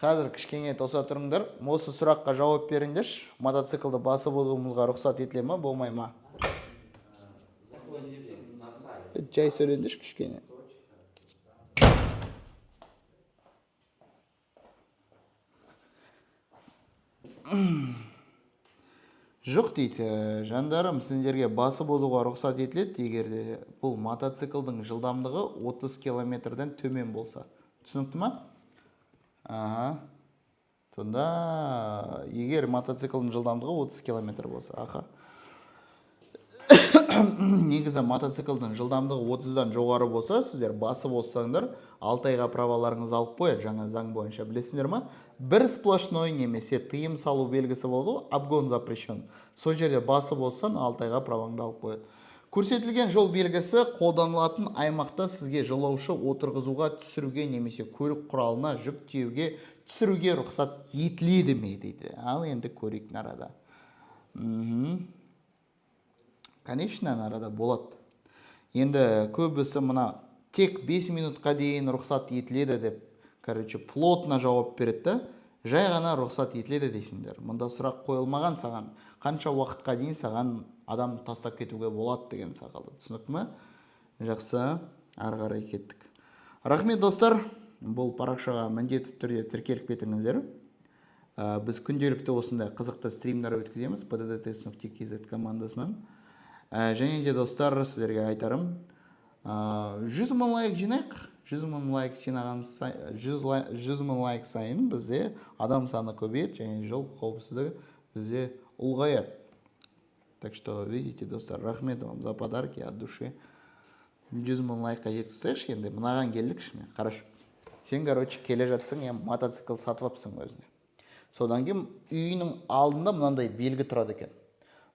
Қазір кішкене тоса тұрыңдар. Осы сұраққа жауап беріңдерші. Мотоциклді басып озуымызға рұқсат етіле ма, болмай ма? Жай сөйлеңдерші кішкене. Жоқ дейді, жандарым, сендерге басып озуға рұқсат етіледі, егер де бұл мотоциклдің жылдамдығы 30 километрден төмен болса. Түсінікті ма? Аха. Сонда егер мотоциклдің жылдамдығы 30 километр болса, аха. Негізі мотоциклдің жылдамдығы 30-дан жоғары болса, сіздер басып озсаңдар, 6 айға праваларыңызды алып қояды жаңа заң бойынша, білесіңдер ма? Бір сплошной немесе тыйым салу белгісі болды ғой, обгон запрещен. Сол жерде басып озсаң, 6 айға праваңды алып қояды. Көрсетілген жол белгісі қолданылатын аймақта сізге жолаушы отырғызуға, түсіруге немесе көлік құралына жүк тиеуге, түсіруге рұқсат етіледі ме дейді. Ал енді көрейік нарада. Конечно, нарада болады. Енді көбісі мына тек 5 минутқа дейін рұқсат етіледі деп, плотно жауап береді да, жай ғана рұқсат етіледі дейсіңдер. Мұнда сұрақ қойылмаған саған, қанша уақытқа дейін саған адам тастап кетуге болады деген сақалды. Түсінікті ме? Жақсы, ары қарай кеттік. Рахмет, достар. Бұл парақшаға міндетті түрде тіркеліп кетіңіздер. Біз күнделікті осындай қызықты стримдер өткіземіз P D D T нүкте K Z командасынан. Және де, достар, сіздерге айтарым, 100 мың лайк жинайық. 100 мың лайк жинаған 100 мың лайк сайын бізде адам саны көбейеді және жол қауіпсіздігі бізде ұлғаяды. Так что, видите, достар, рахмет вам за подарки от души. 100 мың лайкқа жеткізіп тастайықшы енді, мынаған келдікші міне, қарашы. Сен, келе жатсаң, мотоцикл сатып алыпсың өзіне. Содан кейін үйінің алдында мынандай белгі тұрады екен.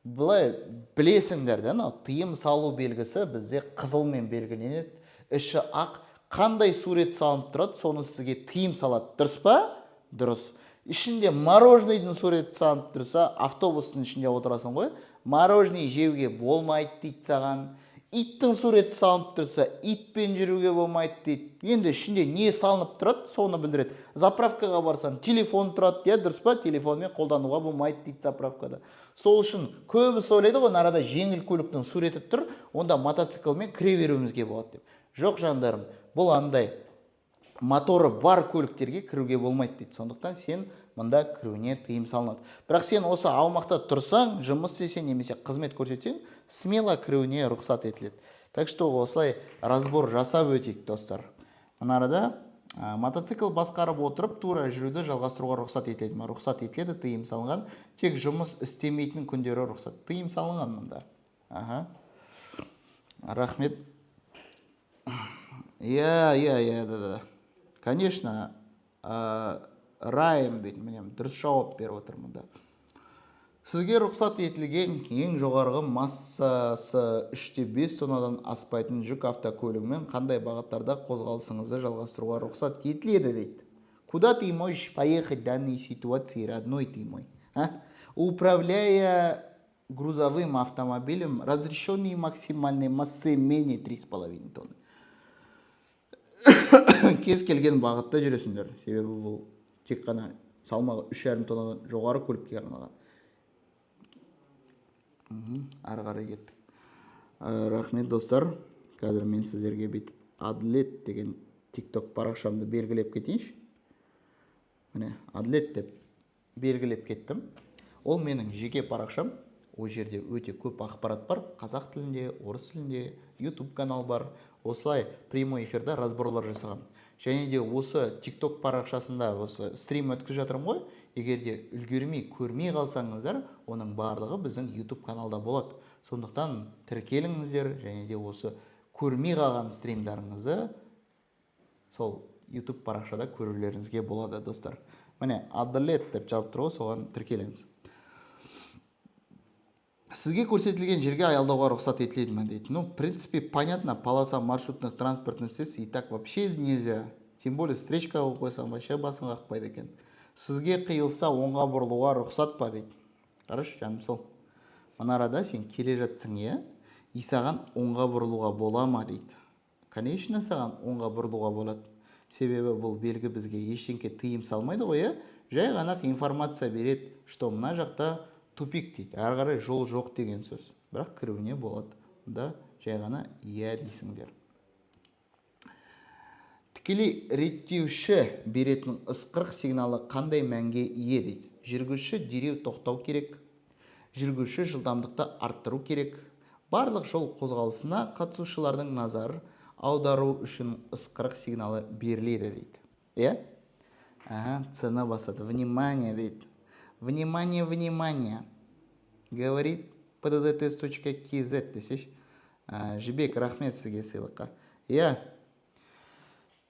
Былай білесіңдер де, анау тыйым салу белгісі бізде қызылмен белгіленеді, іші ақ, қандай сурет салынып тұрады, соны сізге тыйым салады. Дұрыс па? Дұрыс. Ішінде мороженыйдың суреті салынып тұрса, автобустың ішінде отырасың ғой, мороженый жеуге болмайды дейді саған. Иттің суреті салынып тұрса, итпен жүруге болмайды дейді. Енді ішінде не салынып тұрады, соны білдіреді. Заправкаға барсаң, телефон тұрады, иә, дұрыс па? Телефонмен қолдануға болмайды дейді заправкада. Сол үшін көбісі ойлайды ғой, арада жеңіл көліктің суреті тұр, онда мотоциклмен кіре беруімізге болады деп. Жоқ, жандарым, бұл андай моторы бар көліктерге кіруге болмайды дейді. Сондықтан сен мында кіруіне тыйым салынады. Бірақ сен осы аумақта тұрсаң, жұмыс істесең немесе қызмет көрсетсең, смело кіруіне рұқсат етіледі. Так что осылай разбор жасап өтейік, достар. Мына арада мотоцикл басқарып отырып тура жүруді жалғастыруға рұқсат етіледі ма? Рұқсат етіледі, тыйым салынған. Тек жұмыс істемейтін күндері рұқсат. Тыйым салынған мында. Аха. Рахмет. Иә, да. Конечно, Райым дейді, міне, дұрыс жауап беріп отыр мұнда. Сізге рұқсат етілген ең жоғарғы массасы 3,5 тоннадан аспайтын жүк автокөлігімен қандай бағыттарда қозғалысыңызды жалғастыруға рұқсат етіледі дейді. Куда ты можешь поехать в данной ситуации, родной ты мой? А? Управляя грузовым автомобилем, разрешенной максимальной массы менее 3,5 тонны. Кез келген бағытта жүресіңдер, себебі бұл тек қана салмағы 3,5 тоннадан жоғары көлікке арналған. Ары қарай кеттік. Рахмет, достар. Қазір мен сіздерге бүйтіп Әділет деген ТикТок парақшамды белгілеп кетейінші. Міне, Әділет деп белгілеп кеттім. Ол менің жеке парақшам. Ол жерде өте көп ақпарат бар, қазақ тілінде, орыс тілінде, YouTube канал бар. Осылай прямой эфирде разборлар жасағанмын. Және де осы ТикТок парақшасында осы стрим өткізіп жатырмын ғой. Егер де үлгермей, көрмей қалсаңыздар, оның барлығы біздің YouTube каналда болады. Сондықтан тіркеліңіздер және де осы көрмей қалған стримдарыңызды сол YouTube парақшада көрулеріңізге болады, достар. Міне, Әділет деп жазып тұр ғой, соған тіркелеміз. Сізге көрсетілген жерге аялдауға рұқсат етіледі ме дейді. Ну, в принципе, понятно, полоса маршрутных транспортных средств и так вообще нельзя. Тем более встречка қойып қойсаң, вообще басың қақпайды екен. Сізге қиылса, оңға бұрылуға рұқсат па дейді. Қарашы, жаным, сол. Мына арада сен келе жатсың, иә? И саған оңға бұрылуға бола ма дейді. Конечно, саған оңға бұрылуға болады. Себебі бұл белгі бізге ештеңке тыйым салмайды ғой, иә? Жай ғана информация береді, что мына жақта тупик дейді. Әрі қарай жол жоқ деген сөз. Бірақ кіруіне болады. Да, жай ғана иә дейсіңдер. Тікелей реттеуші беретін ысқырық сигналы қандай мәнге ие дейді. Жүргізуші дереу тоқтау керек. Жүргізуші жылдамдықты арттыру керек. Барлық жол қозғалысына қатысушылардың назар аудару үшін ысқырық сигналы беріледі дейді. Иә? Ага, цена басады. Внимание дейді. Внимание, внимание. Говорит pddtest.kz десеші. Жібек, рахмет сізге сыйлыққа. Иә.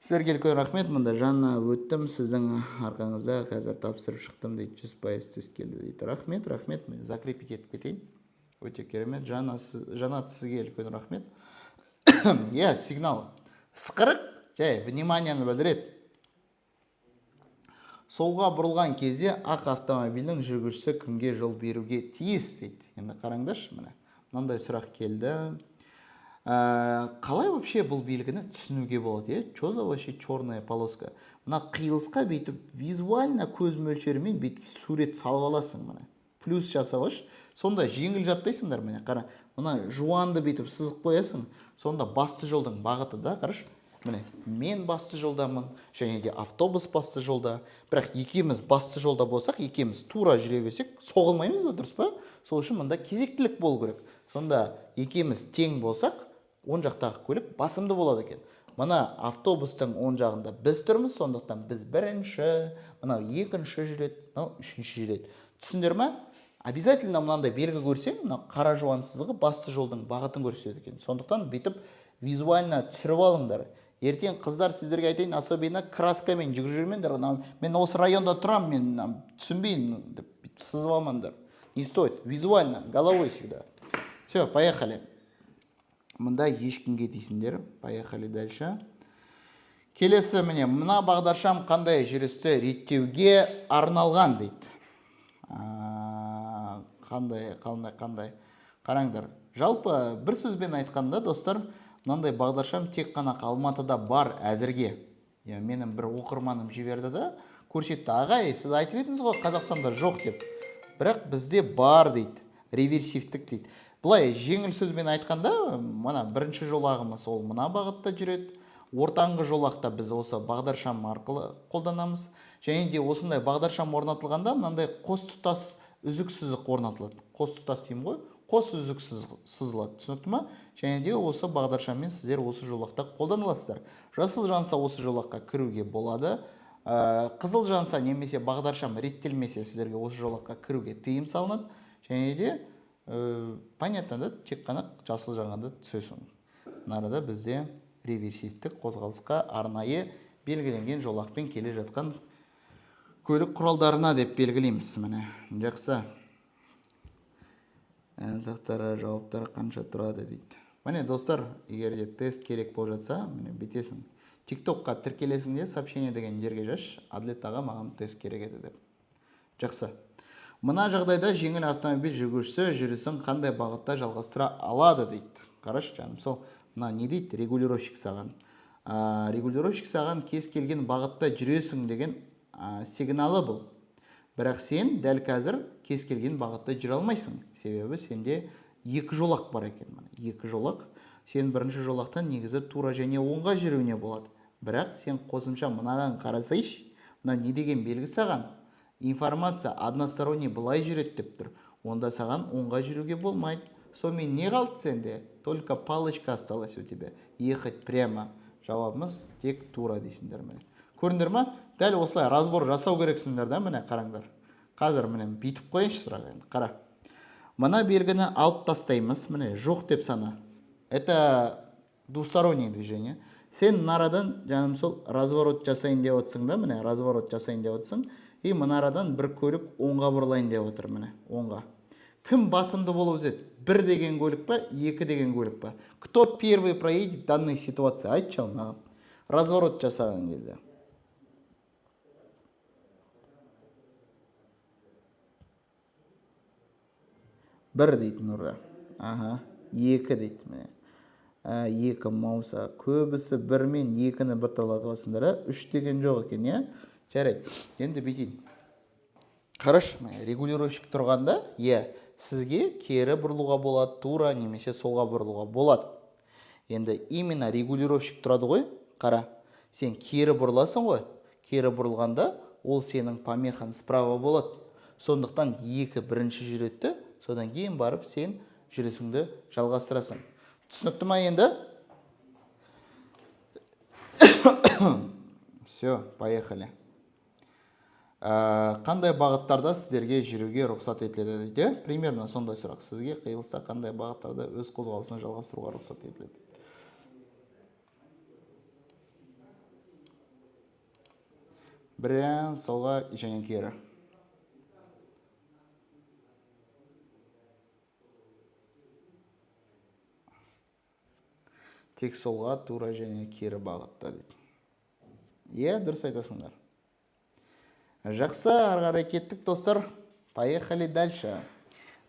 Сіздерге үлкен рахмет. Мында Жанна, өттім сіздің арқаңызда, қазір тапсырып шықтым дейді. 100% тест келді дейді. Рахмет, рахмет. Мен закрепить етіп кетейін. Өте керемет. Жанна, Жанат, сізге үлкен рахмет. Иә, сигнал. Ысқырық жай вниманияны білдіреді. Солға бұрылған кезде ақ автомобильдің жүргізушісі кімге жол беруге тиіс дейді. Енді қараңдаршы, міне. Мынандай сұрақ келді. Қалай вообще бұл белгіні түсінуге болады, иә? Что за вообще черная полоска? Мына қиылысқа бүйтіп визуально көз мөлшерімен бүйтіп сурет салып аласың, міне. Плюс жасап алшы. Сонда жеңіл жаттайсыңдар, міне, қара. Мына жуанды бүйтіп сызып қоясың. Сонда басты жолдың бағыты да, қарашы. Міне, мен басты жолдамын, және де автобус басты жолда. Бірақ екеуміз басты жолда болсақ, екеуміз тура жүре берсек, соғылмаймыз ба, дұрыс па? Сол үшін мында кезектілік болу керек. Сонда екеуміз тең болсақ, оң жақтағы көлік басымды болады екен. Мына автобустың оң жағында біз тұрмыз, сондықтан біз бірінші, мынау екінші жүреді, мынау үшінші жүреді. Түсіндер ма? Обязательно мынандай белгі көрсең, мына қара жуан сызығы басты жолдың бағытын көрсетеді екен. Сондықтан бүйтіп визуально түсіріп алыңдар. Ертең, қыздар, сіздерге айтайын, особенно краскамен жүгіріп жүрмеңдер. Мынау, мен осы районда тұрамын, мен мынау түсінбеймін деп бүйтіп сызып алмаңдар. Не стоит. Визуально, головой всегда. Все, поехали. Мында ешкімге дейсіңдер. Поехали дальше. Келесі, міне, мына бағдаршам қандай жүрісті реттеуге арналған дейді. Қандай, қандай, қандай? Қараңдар, жалпы бір сөзбен айтқанда, достар, мынандай бағдаршам тек қана Алматыда бар әзірге. Я, менің бір оқырманым жіберді да, көрсетті. Ағай, сіз айтып едіңіз ғой, Қазақстанда жоқ деп. Бірақ бізде бар дейді, реверсивтік дейді. Былай жеңіл сөзбен айтқанда, мына бірінші жолағымыз ол мына бағытта жүреді. Ортаңғы жолақта біз осы бағдаршам арқылы қолданамыз. Және де осындай бағдаршам орнатылғанда мынандай қос тұтас үзік сызық орнатылады. Қос тұтас деймін ғой, қос үзік сызылады. Түсінікті ма? Және де осы бағдаршаммен сіздер осы жолақта қолдана аласыздар. Жасыл жанса осы жолаққа кіруге болады. Қызыл жанса немесе бағдаршам реттелмесе сіздерге осы жолаққа кіруге тыйым салынады. Және де понятно да, тек қана жасыл жанғанда түсесің. Мына арада бізде реверсивтік қозғалысқа арнайы белгіленген жолақпен келе жатқан көлік құралдарына деп белгілейміз. Міне, жақсы. Сұрақтары, жауаптары қанша тұрады дейді. Міне, достар, егер де тест керек болып жатса, міне бүйтесің. ТикТокқа тіркелесің де, сообщение деген жерге жазшы, Әділет аға, маған тест керек еді деп. Жақсы. Мына жағдайда жеңіл автомобиль жүргізушісі жүрісін қандай бағытта жалғастыра алады дейді. Қарашы, жаным, сол мына не дейді регулировщик саған? Регулировщик саған кез келген бағытта жүресің деген сигналы бұл. Бірақ сен дәл қазір кез келген бағытта жүре алмайсың. Себебі сенде екі жолақ бар екен. Міне, екі жолақ. Сен бірінші жолақтан негізі тура және оңға жүруіне болады. Бірақ сен қосымша мынаған қарасайшы, мынау не деген белгі саған? Информация односторонний былай жүреді деп тұр. Онда саған оңға жүруге болмайды. Сонымен не қалды сенде? Только палочка осталась у тебя. Ехать прямо. Жауабымыз тек тура дейсіңдер міне. Көрдіңдер ма? Дәл осылай разбор жасау керексіңдер да, міне қараңдар. Қазір міне бүйтіп қояйыншы сұрақ енді. Қара. Мына белгіні алып тастаймыз, міне жоқ деп сана. Это двустороннее движение. Сен мынарадан, жаным, сол разворот жасайын деп отырсың да, міне разворот жасайын деп отырсың. И мынарадан бір көлік оңға бұрылайын деп отыр, міне, оңға. Кім басымды болып өтеді? Бір деген көлік па, екі деген көлік па? Кто первый проедет в данной ситуации? Айтшы ал маған. Разворот жасаған кезде. Бір дейді Нұра. Аха, екі дейді міне. Екі Мауса. Көбісі бір мен екіні бір талатып алсыңдар, а? Үш деген жоқ екен, иә? Жарайды. Енді бүйтейін. Қарашы, міне, регулировщик тұрғанда, иә, сізге кері бұрылуға болады, тура немесе солға бұрылуға болады. Енді именно регулировщик тұрады ғой, қара. Сен кері бұрыласың ғой. Кері бұрылғанда ол сенің помехаң справа болады. Сондықтан екі бірінші жүреді, содан кейін барып сен жүрісіңді жалғастырасың. Түсінікті ма енді? Все, поехали. Қандай бағыттарда сіздерге жүруге рұқсат етіледі дейді? Примерно сондай сұрақ. Сізге қиылыста қандай бағыттарда өз қозғалысын жалғастыруға рұқсат етіледі? Бірен солға және кері. Тек солға, тура және кері бағытта дейді. Иә, дұрыс айтасыңдар. Жақсы, ары қарай кеттік, достар. Поехали дальше.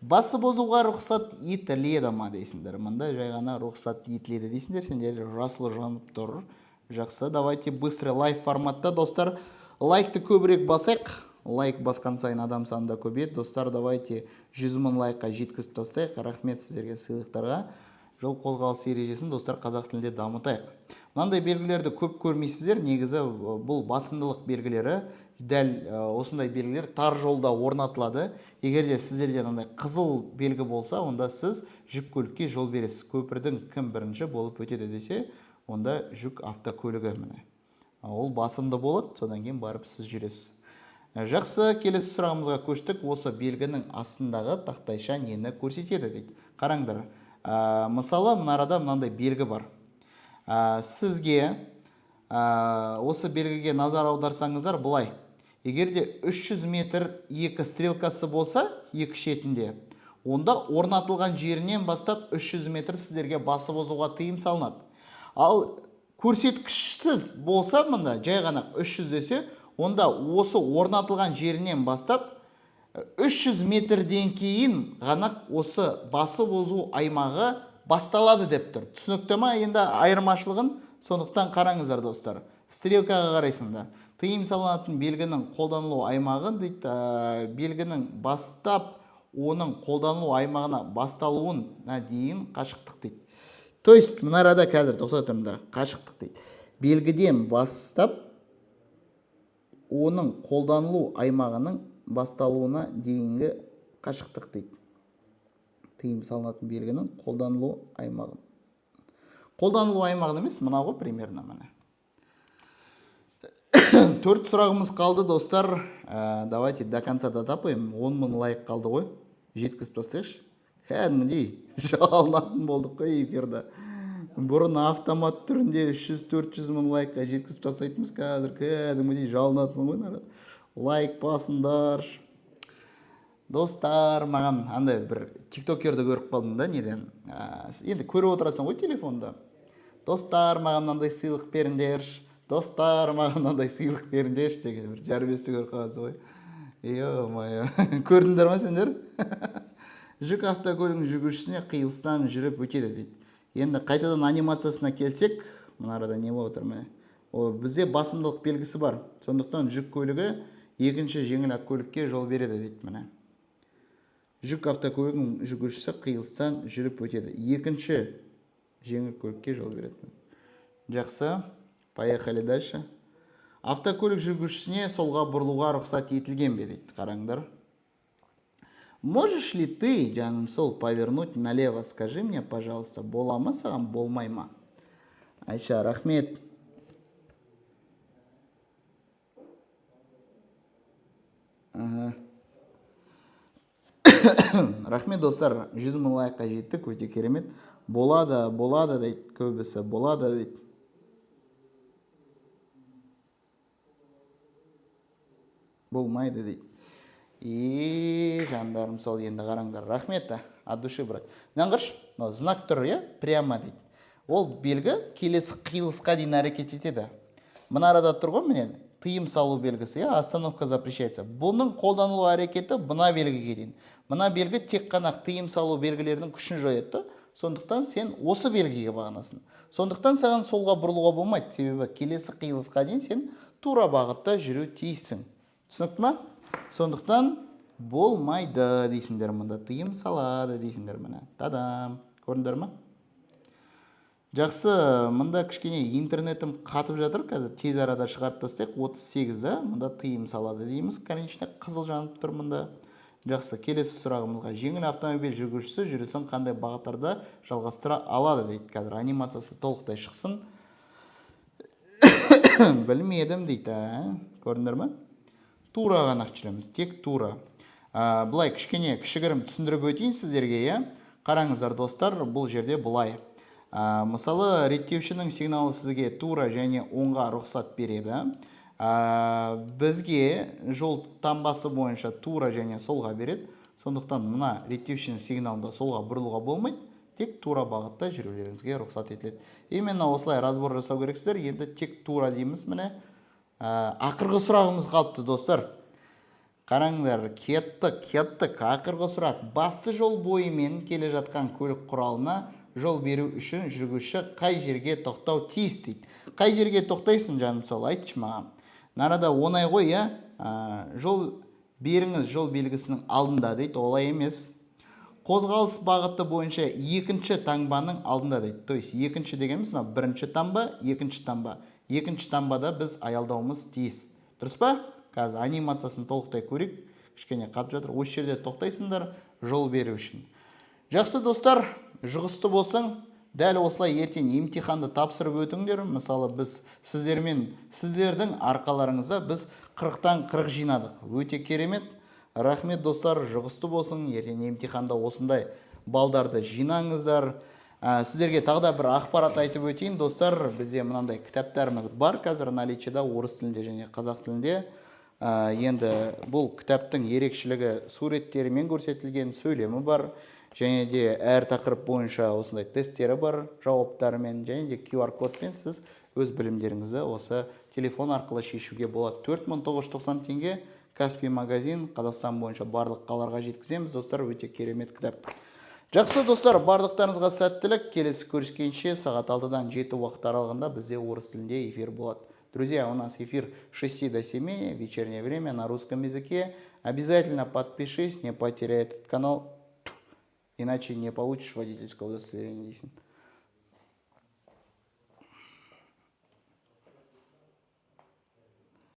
Басып озуға рұқсат етіледі ма дейсіңдер. Мында жай ғана рұқсат етіледі дейсіңдер. Сендер жасыл жанып тұр. Жақсы, давайте быстро лайв форматта, достар. Лайкты көбірек басайық. Лайк басқан сайын адам саны да көбейеді. Достар, давайте 100 мың лайкқа жеткізіп тастайық. Рахмет сіздерге сыйлықтарға. Жол қозғалысы ережесін, достар, қазақ тілінде дамытайық. Мынандай белгілерді көп көрмейсіздер. Негізі бұл басымдылық белгілері. Дәл осындай белгілер тар жолда орнатылады. Егер де сіздерде мынандай қызыл белгі болса, онда сіз жүк көлікке жол бересіз. Көпірдің кім бірінші болып өтеді десе, онда жүк автокөлігі міне. Ол басымды болады, содан кейін барып сіз жүресіз. Жақсы, келесі сұрағымызға көштік. Осы белгінің астындағы тақтайша нені көрсетеді дейді. Қараңдар. Мысалы, мына арада мынандай белгі бар. Сізге осы белгіге назар аударсаңыздар былай. Егер де 300 метр екі стрелкасы болса, екі шетінде, онда орнатылған жерінен бастап 300 метр сіздерге басып озуға тыйым салынады. Ал көрсеткішсіз болса, мында жай ғана 300 десе, онда осы орнатылған жерінен бастап 300 метрден кейін ғана осы басып озу аймағы басталады деп тұр. Түсінікті ма енді айырмашылығын? Сондықтан қараңыздар, достар. Стрелкаға қарайсыңдар. Тыйым салынатын белгінің қолданылу аймағы дейді, белгінің бастап оның қолданылу аймағына басталуына дейін қашықтық дейді. То есть мына арада қазір тоқтай тұрыңдар, қашықтық дейді. Белгіден бастап оның қолданылу аймағының басталуына дейінгі қашықтық дейді. Тыйым салынатын белгінің қолданылу аймағын. Қолданылу аймағын емес, мынау ғой примерно міне. 4 сұрағымыз қалды, достар. Давайте до конца дотапаем. 10 мың лайк қалды ғой. Жеткізіп тастайықшы. Кәдімгідей жалынатын болдық қой эфирді. Бұрын автомат түрінде 300-400 мың лайкқа жеткізіп тастайтынбыз, қазір кәдімгідей жалынатсың ғой народ. Лайк басыңдар. Достар, маған андай бір тиктокерді көріп қалдым да неден. Енді көріп отырасың ғой телефонда. Достар, маған мынандай сыйлық беріңдер. Достар, маған мынандай сыйлық беріңдерші деген бір жарбесті көріп қалғансың ғой. Ё-моё. Көрдіңдер ма сендер? Жүк автокөлігінің жүргізушісіне қиылыстан жүріп өтеді дейді. Енді қайтадан анимациясына келсек, мына арада не болып отыр міне. О, бізде басымдылық белгісі бар. Сондықтан жүк көлігі екінші жеңіл көлікке жол береді дейді міне. Жүк автокөлігінің жүргізушісі қиылыстан жүріп өтеді. Екінші жеңіл көлікке жол береді. Жақсы. Поехали дальше. Автокөлік жүргізушісіне солға бұрылуға рұқсат етілген бе дейді. Қараңдар. Можешь ли ты, жаным сол, повернуть налево? Скажи мне, пожалуйста, бола ма саған, болмай ма? Айша, рахмет. Ага. Рахмет, достар, 100 мың лайкқа жеттік, өте керемет. Болады, болады дейді көбісі, болады дейді. Болмайды дейді. И жандарым сол, енді қараңдар. Рахмет, от души, брат. Мынаны қарашы, мынау знак тұр, иә, прямо дейді. Ол белгі келесі қиылысқа дейін әрекет етеді. Мына арада тұр ғой міне, тыйым салу белгісі, иә, остановка запрещается. Бұның қолданылу әрекеті мына белгіге дейін. Мына белгі тек қана тыйым салу белгілерінің күшін жояды да. Сондықтан сен осы белгіге бағынасың. Сондықтан саған солға бұрылуға болмайды, себебі келесі қиылысқа дейін сен тура бағытта жүру тиіссің. Түсінікті ма? Сондықтан болмайды дейсіңдер мұнда, тыйым салады дейсіңдер міне. Тадам, көрдіңдер ма? Жақсы, мында кішкене интернетім қатып жатыр, қазір тез арада шығарып тастайық. 38-да мында тыйым салады дейміз, конечно, қызыл жанып тұр мында. Жақсы, келесі сұрағымызға. Жеңіл автомобиль жүргізушісі жүрісін қандай бағыттарда жалғастыра алады дейді. Қазір анимациясы толықтай шықсын. Білмедім дейді, ә? Көрдіңдер ма? Тура ғана жүреміз, тек тура. Былай кішкене кішігірім түсіндіріп өтейін сіздерге, иә? Қараңыздар, достар, бұл жерде былай. Мысалы, реттеушінің сигналы сізге тура және оңға рұқсат береді. Бізге жол таңбасы бойынша тура және солға береді. Сондықтан мына реттеушінің сигналында солға бұрылуға болмайды, тек тура бағытта жүрулеріңізге рұқсат етіледі. Именно осылай разбор жасау керексіздер. Енді тек тура дейміз міне. Ақырғы сұрағымыз қалыпты, достар. Қараңдар, кеттік, кеттік. Ақырғы сұрақ. Басты жол бойымен келе жатқан көлік құралына жол беру үшін жүргізуші қай жерге тоқтау тиіс дейді. Қай жерге тоқтайсың, жаным сол, айтшы маған. Нарада оңай ғой, иә? Жол беріңіз жол белгісінің алдында дейді, олай емес. Қозғалыс бағыты бойынша екінші таңбаның алдында дейді. То есть екінші дегеніміз мынау бірінші таңба, екінші таңба. Екінші таңбада біз аялдауымыз тиіс. Дұрыс па? Қазір анимациясын толықтай көрейік. Кішкене қатып жатыр. Осы жерде тоқтайсыңдар жол беру үшін. Жақсы, достар, жұғысты болсаң, дәл осылай ертең емтиханды тапсырып өтіңдер. Мысалы, біз сіздердің арқаларыңызда біз 40-тан 40 жинадық. Өте керемет. Рахмет, достар, жұғысты болсын. Ертең емтиханда осындай балдарды жинаңыздар. Сіздерге тағы да бір ақпарат айтып өтейін, достар. Бізде мынандай кітаптарымыз бар қазір наличиеда, орыс тілінде және қазақ тілінде. Енді бұл кітаптың ерекшелігі суреттерімен көрсетілген, сөйлемі бар. Және де әр тақырып бойынша осындай тесттері бар, жауаптарымен, және де QR кодпен сіз өз білімдеріңізді осы телефон арқылы шешуге болады. 4990 теңге Каспи магазин, Қазақстан бойынша барлық қалаларға жеткіземіз, достар. Өте керемет кітап. Жақсы, достар, барлықтарыңызға сәттілік. Келесі көріскенше. Сағат 6-дан 7 уақыт аралығында бізде орыс тілінде эфир болады. Друзья, у нас эфир с 6 до 7, вечернее время, на русском языке. Обязательно подпишись, не потеряй этот канал, иначе не получишь водительского удостоверения дейсің.